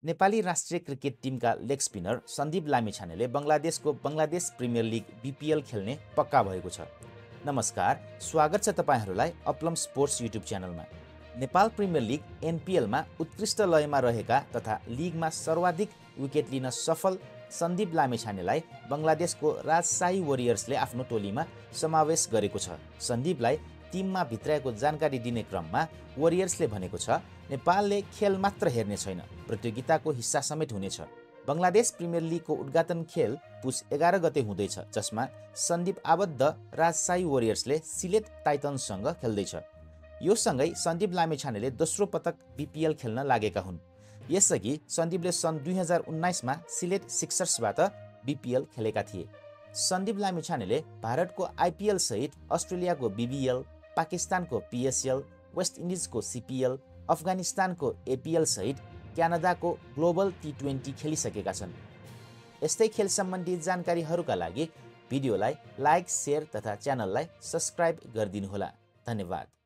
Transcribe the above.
नेपाली राष्ट्रिय cricket टिमका leg spinner Sandeep लामिछानेले बङ्गलादेशको Bangladesh premier league BPL खेल्ने पक्का भएको छ। नमस्कार, स्वागत छ तपाईहरूलाई अपलम स्पोर्ट्स युट्युब च्यानलमा। नेपाल प्रिमियर लिग NPLमा उत्कृष्ट लयमा रहेका तथा लिगमा सर्वाधिक विकेट लिन सफल सन्दीप लामिछानेलाई बङ्गलादेशको राजशाही वरियर्सले आफ्नो टोलीमा समावेश गरेको छ। सन्दीपलाई टिममा भित्राएको जानकारी दिने क्रममा वरियर्सले भनेको छ, नेपालले खेल मात्र हेर्ने छैन, प्रतियोगिताको हिस्सा समेत हुनेछ। बङ्गलादेश प्रिमियर लिगको उद्घाटन खेल पुस 11 गते हुँदैछ, जसमा सन्दीप आबद्ध राजशाही वरियर्सले सिलेट टाइटन्ससँग खेल्दैछ। यो सँगै सन्दीप लामिछानेले दोस्रो पटक BPL खेल्न लागेका हुन्। यसअघि सन्दीपले सन् 2019मा सिलेट सिक्सर्सबाट BPL खेलेका थिए। सन्दीप लामिछानेले भारतको IPL सहित अस्ट्रेलियाको BBL, पाकिस्तानको PSL, वेस्ट इन्डिजको CPL, अफगानिस्तानको APL सहित क्यानाडाको ग्लोबल T20 खेलिसकेका छन्। यस्तै खेल सम्बन्धी जानकारीहरूका लागि भिडियोलाई लाइक, शेयर तथा च्यानललाई सब्स्क्राइब गरिदिनुहोला। धन्यवाद।